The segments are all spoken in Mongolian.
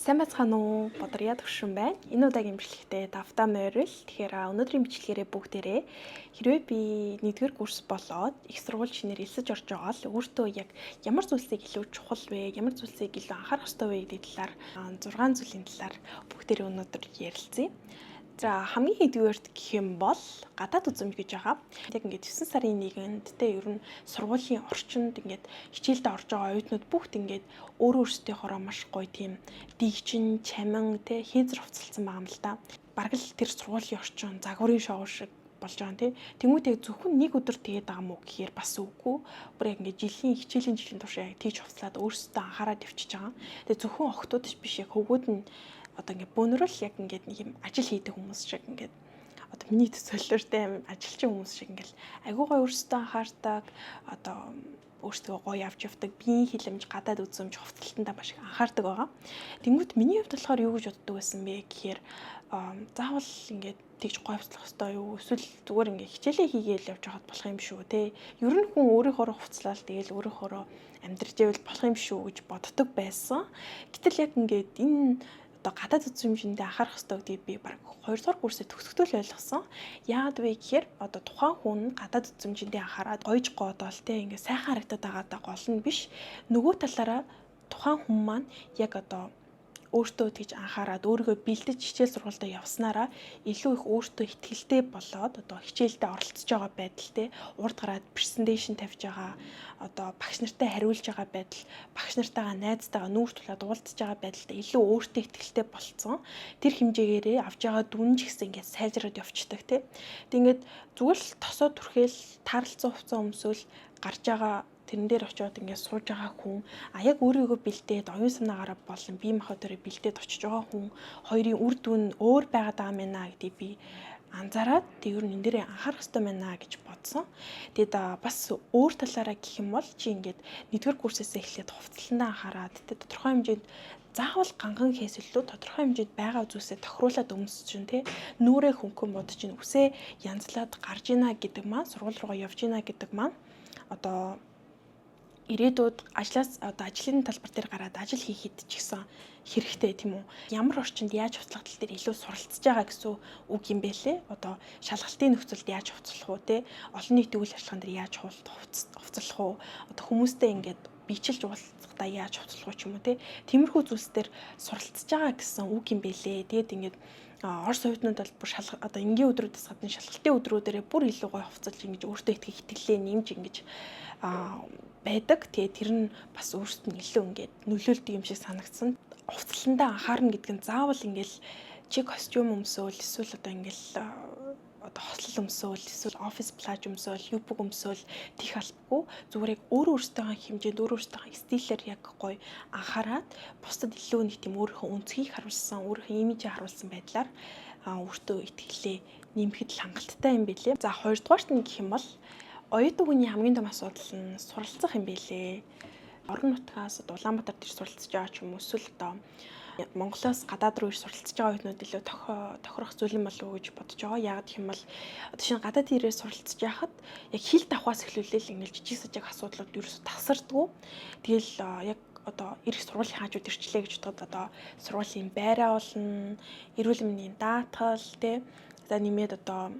Сайн байцгаана уу? Бодрья төвшин байна. Энэ удаагийн бичлэгтээ тавтаа морил. Тэгэхээр өнөөдрийн бичлэгээрээ бүгдээрээ хэрвээ би нэгдүгээр курс болоод их сургууль шинээр элсэж орж байгаа л өөртөө яг ямар зүйлсийг илүү чухал вэ? Ямар зүйлсийг илүү анхаарах ёстой вэ гэдэг талаар 6 зүйлийн талаар бүгдээрээ өнөөдөр ярилцъя. За, хамгийн нэгдүгээрт гэх юм бол гадаад үзэмж гэж байгаа. Яг ингээд 9 сарын 1-нд те ер нь сургуулийн орчинд ингээд хичээлдээ орж байгаа оюутнууд бүгд ингээд өөрөө өөрсдийнхоороо маш гоё тийм дийгчин, чамин те хийнзэр хувцалсан байгаа юм л да. Бараг л тэр сургуулийн орчин загварын шоу шиг болж байгаа юм тий. Тэнгүүт яг зөвхөн нэг өдөр тэгээд байгаа мó гэхээр бас үгүй. Бүр яг ингээд жилийн хичээлийн жилийн турш яг тийж хувцлаад өөрсдөө анхаарал явчихж байгаа. Тэгээ зөвхөн охтууд биш, яг хөвгүүд нь одоо ингээд бөөнөрөл яг ингээд нэг юм ажил хийдэг хүмүүс шиг, ингээд одоо миний төсөөллөөртэй ажилчин хүмүүс шиг ингээд айгуу гоё өөрсдөө анхаардаг, одоо өөрсдөө гоё авч явдаг, биеийн хилэмж, гадаад үзэмж, хувцлалтандаа маш их анхаардаг байгаа. Тэнгүүт миний хувьд болохоор юу гэж боддог байсан бэ гэхээр заавал ингээд тэгж гоё хувцлах ёстой юу? Эсвэл зүгээр ингээд хичээлээ хийгээл явж байхад болох юм шүү те. Ер нь хүн өөрийнхоороо хувцлал тэгээл өөрийнхоороо амьдрч ивэл болох юм шүү гэж боддог байсан. Гэтэл яг ингээд энэ одоо гадаад үзэмжиндээ анхаарах ёстой гэдгийг би баг 2 дугаар курсээ төгсөхдөө л ойлгосон. Яагаад вэ гэхээр одоо тухайн хүн гадаад үзэмжиндээ анхаарад гоёж гоодоол те ингээд сайхан харагдаад байгаадаа гол нь биш. Нөгөө талаараа тухайн хүн маань яг одоо өөртөө тэгж анхаарад, өөрийгөө бэлдэж хичээл сургуультай явснараа илүү их өөртөө итгэлтэй болоод одоо хичээлдээ оролцож байгаа байдал те, урд гараад presentation тавьж байгаа, одоо багш нартай хариулж байгаа байдал, багш нартайгаа, найзтайгаа нүүр тулаад уулзж байгаа байдалтай илүү өөртөө итгэлтэй болцсон. Тэр хэмжээгээрээ авж байгаа дүн ч гэсэн ингээд сайжраад явцдаг те. Тэг ингээд зүгээр л тосоо түрхэл таарлцсан хувцас өмсөөл гарч байгаа, тэрэн дээр очиод ингээд сууж байгаа хүн, а яг өөрийгөө бэлдээд, оюун санаагаараа болон бие махбодороо бэлдээд очиж байгаа хүн хоёрын үр дүн өөр байгаад байгаа юм байна гэдгийг би анзаараад, тэг ер нь энэ дээрээ анхаарах хэрэгтэй байна гэж бодсон. Тэгээд бас өөр талаараа гэх юм бол чи ингээд нэгдүгээр курсээс эхлээд хувцлалтандаа анхаарад тэ, тодорхой хэмжээнд заавал ганган хийхээс илүү тодорхой хэмжээнд байгаа зүйлсээ тохируулаад өмсөж чинь тэ, нүрээ хөнгөн бод чинь үсээ янзлаад гарч ийна гэдэг маань, сургууль руугаа явж ийна гэдэг маань одоо ирээдүйд ажлаас, одоо ажлын талбар дээр гараад ажил хийхэд ч гэсэн хэрэгтэй, тийм үү? Ямар орчинд яаж хувцлах тал дээр илүү суралцж байгаа гэсэн үг юм бэлээ. Одоо шалгалтын нөхцөлд яаж хувцлах уу те? Олон нийтийн үйл ажиллагаан дээр яаж хувцлах уу? Одоо хүмүүстэй ингээд биечилж уулзахдаа яаж хувцлах уу ч юм уу те? Тиймэрхүү зүйлс дээр суралцж байгаа гэсэн үг юм бэлээ. Тэгээд ингээд Орос оюутнууд бол бүр шалга одоо энгийн өдрүүдээс гадна шалгалтын өдрүүдээрээ бүр илүү гоё хувцалж, ингэж өөртөө итгэх итгэлээ нэмж ингэж байдаг. Тэгээд тэр нь бас өөрсдөд нь илүү ингээд нөлөөлдөг юм шиг санагдсан. Хувцлалтандаа анхаарна гэдэг нь заавал ингээл чи костюм өмсөөл, эсвэл одоо ингээл одоо хослол өмсөөл, эсвэл офис плаж өмсөөл, юбок өмсөөл тийх албагүй. Зүгээр яг өөрөө өөртөөхөө хэмжээнд, өөрөө өөртөөхөө стилээр яг гоё анхаарад, бусдад илүү нэг тийм өөрийнхөө өнцгийг харуулсан, өөрийнхөө имижийг харуулсан байдлаар өөртөө итгэлээ нэмэхэд л хангалттай юм билээ. За, хоёрдугаарт нь гэх юм бол оюутан хүний хамгийн том асуудал нь суралцах юм билээ. Орон нутгаас одоо Улаанбаатар дээр суралцж байгаа ч юм уу, эсвэл одоо Монголоос гадаад руу ирж суралцж байгаа оюутнууд илүү тохирох зүйл юм болов уу гэж бодож байгаа. Яагаад гэх юм бол одоо шинэ гадаад ирээ суралцж яхад яг хэл давхаас эхлүүлээл ингээл жижиг сажиг асуудлууд ерөөсө тасардгүй. Тэгэл яг одоо ирэх сургуулийн хаажууд ирчлээ гэж бодоход одоо сургуулийн байраа олно, эрүүл мэндийн даатгал тий. За, нэмээд одоо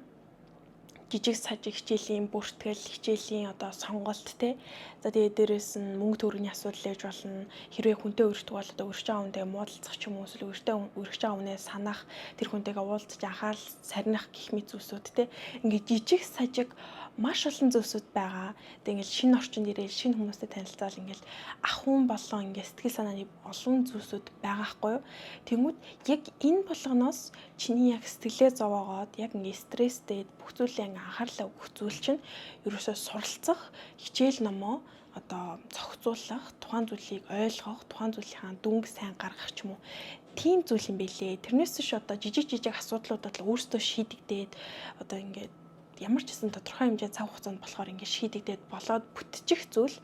жижиг сажиг хичээлийн бүртгэл, хичээлийн одоо сонголт те. За, тэгээд дээрэс нь мөнгө төгрөгийн асуудал ээж болно. Хэрвээ хүнтэй өртдөг бол одоо өргөж байгаа хүнтэйгээ муудалцах ч юм уу, эсвэл өртөө өргөж байгаа хүнээ санах, тэр хүнтэйгээ уулзаж анхаарал сарних гэх мэт зүйлсүүд те. Ингээд жижиг сажиг маш олон зүйлсүүд байгаа. Тэгээд ингээд шинэ орчинд ирээл, шинэ хүмүүстэй танилцаал, ингээд ах хүн болон ингээд сэтгэл санааны олон зүйлсүүд байгаа хгүй юу. Тэнгүүд яг энэ болгоноос чиний яг сэтгэлээ зовоогоод, яг ингээд стресстэй бүх зүйлээ ингээд анхаарлаа өгөх зүйл чинь ерөөсөө суралцах, хичээл номоо одоо зохицуулах, тухайн зүйлийг ойлгох, тухайн зүйлийнхаа дүнг сайн гаргах ч юм уу, тийм зүйл юм бэлээ. Тэрнээс биш одоо жижиг жижиг асуудлуудад л өөрсдөө шийдэгдээд, одоо ингээд ямар ч гэсэн тодорхой хэмжээ цаг хугацаанд болохоор ингээд шийдэгдээд болоод бүтчих зүйл.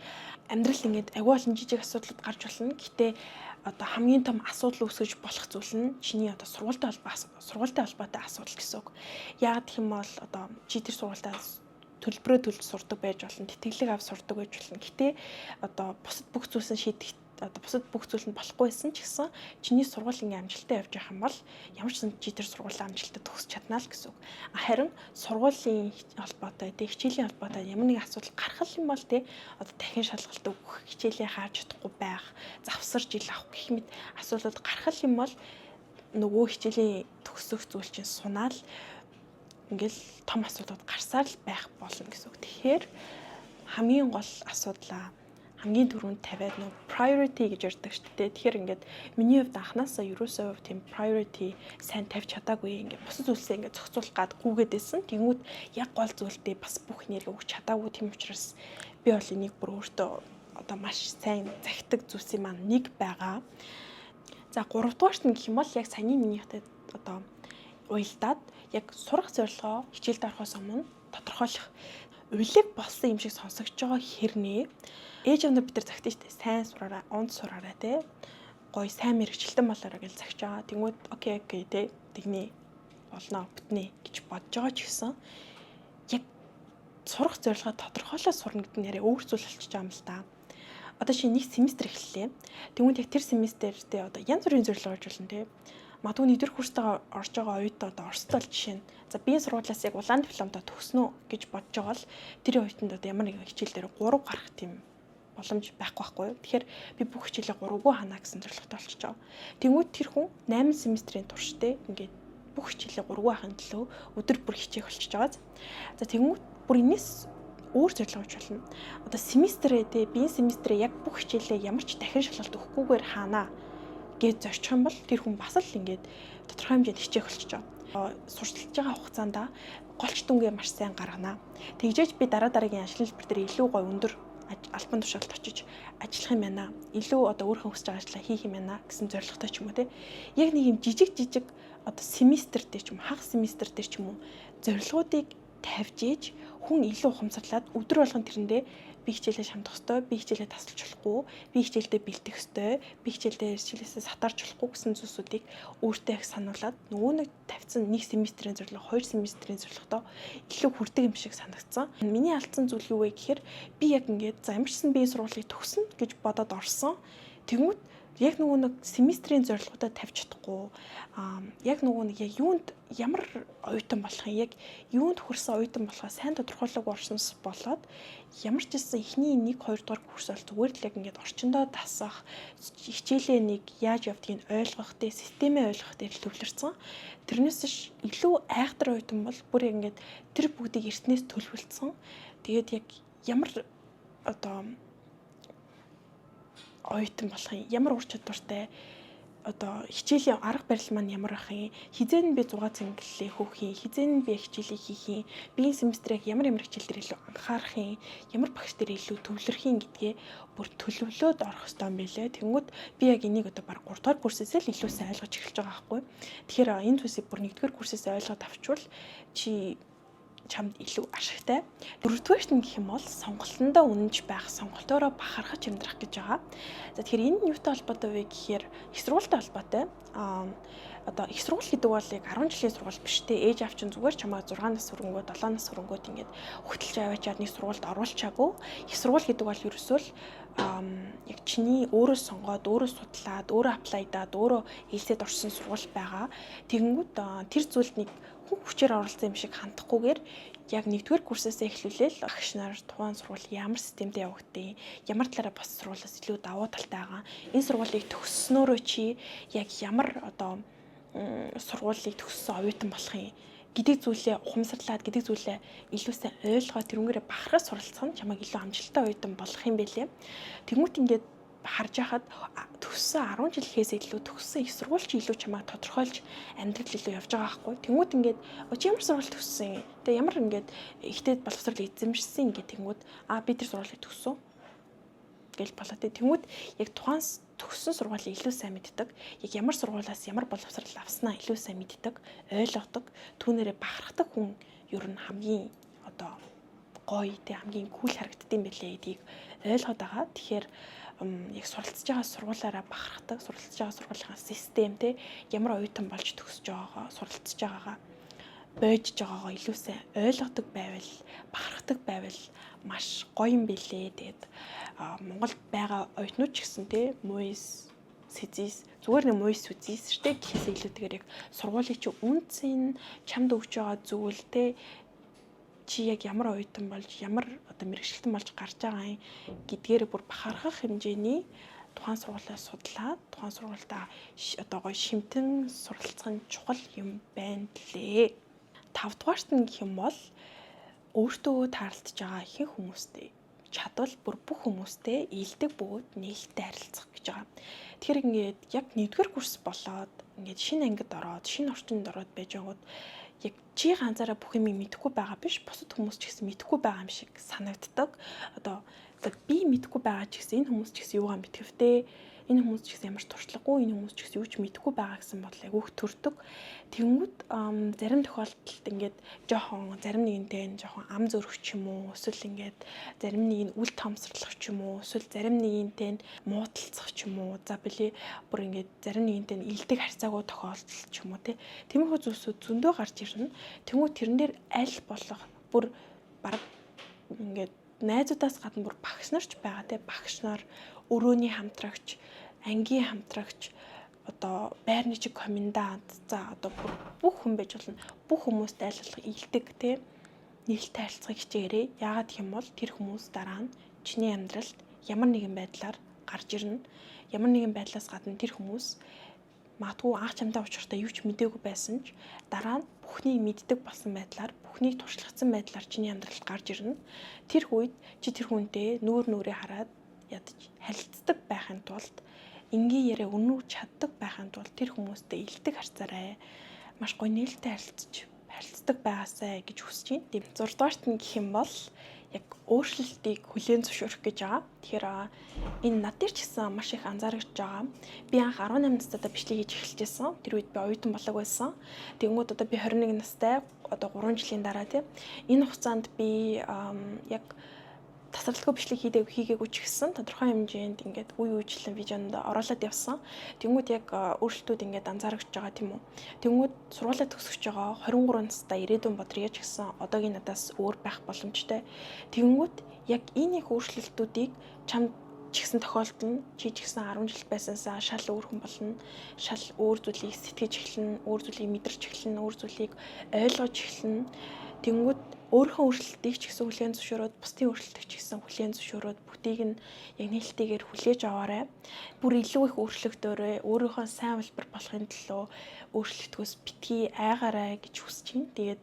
Амьдрал ингээд агүй олон жижиг асуудлууд гарч болно. Гэтэ одоо хамгийн том асуудал үүсгэж болох зүйл нь чиний одоо сургуультай холбоотой асуудал гэсэн үг. Яагаад гэх юм бол одоо чи тэр сургуультаа төлбөрөө төлж сурдаг байж болно, тэтгэлэг ав сурдаг байж болно. Гэтэ одоо бусад бүх зүйлс нь шийдэх Одоо бусад бүх зүйл нь болохгүй байсан ч гэсэн чиний сургууль ингээ амжилттай явж явах юм бол ямар ч сан чи тэр сургуулаа амжилттай төгсөж чадна л гэсэн үг. Харин сургуулийн холбоотой, тэг хичээлийн холбоотой ямар нэгэн асуудал гарах юм бол тэ одоо дахин шалгалт өгөх, хичээлээ хааж чадахгүй байх, завсар жил авах гэх мэт асуудлууд гарах юм бол нөгөө хичээлийн төгсөх зүйл чинь сунаал ингээл том асуудлууд гарсаар л байх болно гэсэн үг. Тэгэхээр хамгийн гол асуудлаа хамгийн түрүүнд тавиад нөө priority гэж ярьдаг шүү дээ. Тэгэхээр ингээд миний хувьд анханасаа ерөөсөө тийм priority сайн тавьж чадаагүй, ингээд бусад зүйлсээ ингээд зохицуулах гад гүгээд байсан. Тэнгүүд яг гол зүйлдээ бас бүх энерги өгч чадаагүй. Тийм учраас би бол энийг бүр өөртөө одоо маш сайн захидаг зүйлсийн маань нэг байгаа. За, гуравдугаарт нь гэх юм бол яг саяны минийхтэй одоо уялдаад яг сурах зорилгоо хичээлд орохоос өмнө тодорхойлох улиг болсон юм шиг сонсогдож байгаа хэрнээ ээж аав нар бид нар захидаг шүү дээ. Сайн сураарай, унд сураарай те. Гой сайн мэргэжилтэн болоорой гэж захиж байгаа. Тэнгүүд okay те. Тэгнэ болно, бүтнэ гэж бодож байгаа ч гэсэн яг сурах зорилгоо тодорхойлоод сурна гэдэг нь арай өөр зүйл болчихж байгаа юм л та. Одоо шинэ нэг семестр эхэллээ. Тэнгүүд яг тэр семестртээ одоо янз бүрийн зорилго орж болно те. Магадгүй нэгдүгээр курстаа орж байгаа оюутан одоо Оросд бол жишээ нь за би сургуулиас яг улаан дипломтой төгснө гэж бодож байгаа бол тэр оюутанд одоо ямар нэгэн хичээл дээр 3 гарах тийм боломж байхгүй байхгүй юу. Тэгэхээр би бүх хичээлээ 3-гүй ханаа гэсэн зорилготой болчихж байгаа. Тэнгүүд тэр хүн 8 семестрийн туршдээ ингээд бүх хичээлээ 3-гүй байхын төлөө өдөр бүр хичээх болчихж байгаа. За, тэнгүүд бүр энэс өөр зорилго авч болно. Одоо семестрээ те, би энэ семестрээ яг бүх хичээлээ ямар ч дахин шалгалт өгөхгүйгээр хаанаа гэж зорчих юм бол тэр хүн бас л ингээд тодорхой хэмжээнд хичээх болчихж байгаа. Сурталчилж байгаа хугацаанд голч дүнгээ маш сайн гаргана. Тэгжээж би дараа дараагийн ажлын хэлбэр дээр илүү гоё өндөр албан тушаалд очиж ажиллах юм байна. Илүү одоо өөрийнхөө хүсэж байгаа ажлаа хийх юм байна гэсэн зорилготой ч юм уу те. Яг нэг юм жижиг жижиг одоо семестр дээр ч юм уу, хагас семестр дээр ч юм уу зорилгоудыг тавьж ээж хүн илүү ухамсарлаад өдөр болгон тэрэндээ би хичээлээ шамдах ёстой, би хичээлээ тасалж болохгүй, би хичээлдээ бэлдэх ёстой, би хичээлдээ хичээлээсээ сатарч болохгүй гэсэн зүйлсүүдийг өөртөө их сануулад нөгөө нэг тавьсан нэг семестрийн зорилго, хоёр семестрийн зорилготой илүү хүрдэг юм шиг санагдсан. Миний алдсан зүйл юу вэ гэхээр би яг ингээд за ямарчсан би сургуулийг төгснө гэж бодоод орсон. Тэнгүүд яг нөгөө нэг семестрийн зорилгоудаа тавьж чадахгүй, яг нөгөө нэг яг юунд ямар оюутан болох юм, яг юунд хүрсэн оюутан болохоо сайн тодорхойлоогүй орсноос болоод ямар ч гэсэн эхний 1 2 дугаар курс бол зүгээр л яг ингээд орчиндоо дасах, хичээлээ нэг яаж явдгийг ойлгох те, системээ ойлгох дээр төвлөрсөн. Тэрнээс ш илүү айхтар оюутан бол бүр яг ингээд тэр бүгдийг эртнээс төлөвлөсөн. Тэгээд яг ямар одоо оюутан болох юм, ямар ур чадвартай, одоо хичээлийн арга барил маань ямар байх юм, хизээ нь би 6 цэнгэлээ хөөх юм, хизээ нь би хичээлийг хийх юм, би энэ семестрийг ямар ямар хичээл дээр илүү анхаарах юм, ямар багш дээр илүү төвлөрөх юм гэдгээ бүр төлөвлөөд орох ёстой юм билээ. Тэнгүүд би яг энийг одоо баг 3 дугаар курсээс л илүү сайн ойлгож эхэлж байгаа байхгүй. Тэгэхээр энэ зүйлсийг бүр 1 дугаар курсээс ойлгоод авчвал чи чамд илүү ашигтай. Дөрөвдүгээрт нь гэх юм бол сонголтондоо үнэнч байх, сонголтоороо бахархаж амьдрах гэж байгаа. За, тэгэхээр энэ нь юутай холбоотой вэ гэхээр их сургуультай холбоотой. Одоо их сургууль гэдэг бол яг 10 жилийн сургууль биш те. Ээж аав чинь зүгээр чамайг 6 нас хүрэнгүүт, 7 нас хүрэнгүүт ингээд хөтөлж аваачаад нэг сургуульд оруулчаагүй. Их сургууль гэдэг бол ерөөсөө л яг чиний өөрөө сонгоод, өөрөө судлаад, өөрөө apply даад, өөрөө хэлсэд орсон сургууль байгаа. Тэгэнгүүт тэр зүйлд нэг хүн хүчээр оролцсон юм шиг хандахгүйгээр яг нэгдүгээр курсээс эхлүүлээл агш нар тухайн сургууль ямар системтэй явагдیں, ямар талаараа бус сургуулиас илүү давуу талтай байгаа. Энэ сургуулийг төгсснөөрөө чи яг ямар одоо сургуулийг төгссөн оюутан болох юм гэдэг зүйлээ ухамсарлаад, гэдэг зүйлээ илүү сайн ойлгоод тэрнгээрээ бахархаж суралцах нь чамайг илүү амжилттай оюутан болох юм бэлээ. Тэнгүүт ингээд харж байхад төгссөн 10 жил гэхээс илүү төгссөн их сургууль чи илүү чамайг тодорхойлж амьдрал илүү явж байгаа байхгүй. Тэнгүүд ингээд чи ямар сургууль төгссөн? Тэгээ ямар ингээд ихтэй боловсрол эзэмшсэн ингээд тэнгүүд би тэр сургуулийг төгссөн гэл болоо. Тэнгүүд яг тухайн төгссөн сургуулийг илүү сайн мэддэг. Яг ямар сургуулиас ямар боловсрол авснаа илүү сайн мэддэг, ойлгодог, түүнээрээ бахархдаг хүн ер нь хамгийн одоо гоё те, хамгийн cool харагддсан байлээ гэдгийг ойлгоод байгаа. Тэгэхээр яг суралцж байгаа сургуулаараа бахархдаг, суралцж байгаа сургуулийн систем те, ямар оюутан болж төгсөж байгаагаа, суралцж байгаагаа бойжж байгаагаа илүү сайн ойлгодог байвал, бахархдаг байвал маш гоё юм билээ. Тэгээд Монголд байгаа оюутнууд ч гэсэн те муйс сэзис зүгээр нэг муйс сүзис штэ гэхээс илүүтэйгээр яг сургуулийн чи үнцэн чамд өгч байгаа зүйл те чи яг ямар оюутан болж ямар одоо мэргэжилтэн болж гарч байгаа юм гэдгээр бүр бахархах хэмжээний тухайн сургуулиас судлаад тухайн сургуультай одоо гоё шимтэн суралцах нь чухал юм байна лээ. Тавдугаарт нь гэх юм бол өөртөө таарлаж байгаа ихэнх хүмүүстэй чадвал бүр бүх хүмүүстэй ээлдэг бөгөөд нээлттэй харилцах гэж байгаа. Тэгэхээр ингээд яг нэгдүгээр курс болоод ингээд шинэ ангид ороод шинэ орчинд ороод байж байгууд яг чи ганцаараа бүх юм мэдэхгүй байгаа биш, бусад хүмүүс ч гэсэн мэдэхгүй байгаа юм шиг санагддаг. Одоо би мэдэхгүй байгаа ч гэсэн энэ хүмүүс ч гэсэн юугаа мэдхэвтэй, энэ хүмүүс ч гэсэн ямар ч туршлагагүй, энэ хүмүүс ч гэсэн юу ч мэдэхгүй байгаа гэсэн бодол айгүйх төрдөг. Тэнгүүд зарим тохиолдолд ингээд жоохон зарим нэгэнтэй нь жоохон ам зөрөх ч юм уу, эсвэл ингээд зарим нэг нь үл тоомсорлох ч юм уу, эсвэл зарим нэгэнтэй нь муудалцах ч юм уу, за били бүр ингээд зарим нэгэнтэй нь илдэг харьцаагүй тохиолдол ч юм уу те. Тиймэрхүү зүйлсүүд зөндөө гарч ирнэ. Тэнгүүд тэрэн дээр аль болох бүр бараг ингээд найзуудаас гадна бүр багш нар ч байгаа те, багш нар, өрөөний хамтрагч, ангийн хамтрагч, одоо байрны чиг комендант, за одоо бүр бүх хүн байж болно. Бүх хүмүүст аль болох илдэг те нээлттэй харилцахыг хичээгээрэй. Яагаад гэх юм бол тэр хүмүүс дараа нь чиний амьдралд ямар нэгэн байдлаар гарч ирнэ. Ямар нэгэн байдлаас гадна тэр хүмүүс магадгүй анх чамтай уулзахдаа юу ч мдээгүй байсан ч дараа нь бүхнийг мэддэг болсон байдлаар, бүхнийг туршлагацсан байдлаар чиний амьдралд гарч ирнэ. Тэр үед чи тэр хүнтэй нүүр нүрээ хараад ядаж харилцдаг байхын тулд, энгийн яриа үнүүж чаддаг байхын тулд тэр хүмүүстэй илдэг харьцаарай. Маш гоё нээлттэй харилцдаг байгаасай гэж хүсэж байна. Тийм 6 дугаарт нь гэх юм бол яг өөрчлөлтийг хүлээн зөвшөөрөх гэж байгаа. Тэгэхээр энэ над дээр ч гэсэн маш их анзаарэгдэж байгаа. Би анх 18 настайдаа бичлэг хийж эхэлж байсан. Тэр үед би оюутан болоог байсан. Тэгэнгүүт одоо би 21 настай, одоо 3 жилийн дараа тийм энэ хугацаанд би яг тасралтгүй бичлэг хийгээгүй ч гэсэн тодорхой хэмжээнд ингээд үе үечлэн видеонд оруулаад явсан. Тэнгүүд яг өөрчлөлтүүд ингээд анзаарэгдэж байгаа тийм үү. Тэнгүүд сургуулиа төгсөж байгаа 23 настай ирээдүйн Бодрия ч гэсэн одоогийн надаас өөр байх боломжтой. Тэнгүүд яг энэ их өөрчлөлтүүдийг чамд ч гэсэн тохиолдолно. Чи ч гэсэн 10 жил байсансаа шал өөр хүн болно. Шал өөр зүйлийг сэтгэж эхэлнэ, өөр зүйлийг мэдэрч эхэлнэ, өөр зүйлийг ойлгож эхэлнэ. Тэнгүүд өөрийнхөө өөрчлөлтийг ч гэсэн хүлээн зөвшөөрөөд, бусдын өөрчлөлтийг ч гэсэн хүлээн зөвшөөрөөд бүгдийг нь яг нээлттэйгээр хүлээж аваарай. Бүр илүү их өөрчлөгдөөрэй. Өөрийнхөө сайн улбар болохын төлөө өөрчлөлтөөс битгий айгаарай гэж хүсэж байна. Тэгээд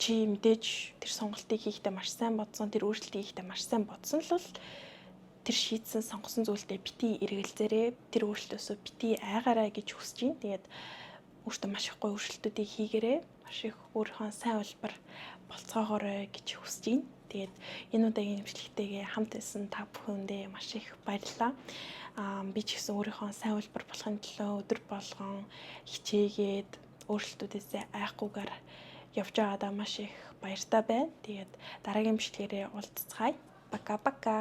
чи мэдээж тэр сонголтыг хийхдээ маш сайн бодсон, тэр өөрчлөлтийг хийхдээ маш сайн бодсон л бол тэр шийдсэн сонгосон зүйлдээ битгий эргэлзээрэй. Тэр өөрчлөлтөөсөө битгий айгаарай гэж хүсэж байна. Тэгээд өөртөө маш их гоё өөрчлөлтүүдийг хийгээрэй. Маш их өөрийнхөө сайн улбар болцоогоорой гэж хүсэж байна. Тэгээд энэ удаагийн бичлэгтэйгээ хамт байсан та бүхэндээ маш их баярлалаа. Би ч гэсэн өөрийнхөө сайн улбар болохын төлөө өдөр болгон хичээгээд өөрчлөлтүүдээсээ айхгүйгээр явж байгаадаа маш их баяртай байна. Тэгээд дараагийн бичлэгээрээ уулзцгаая. Пока пока.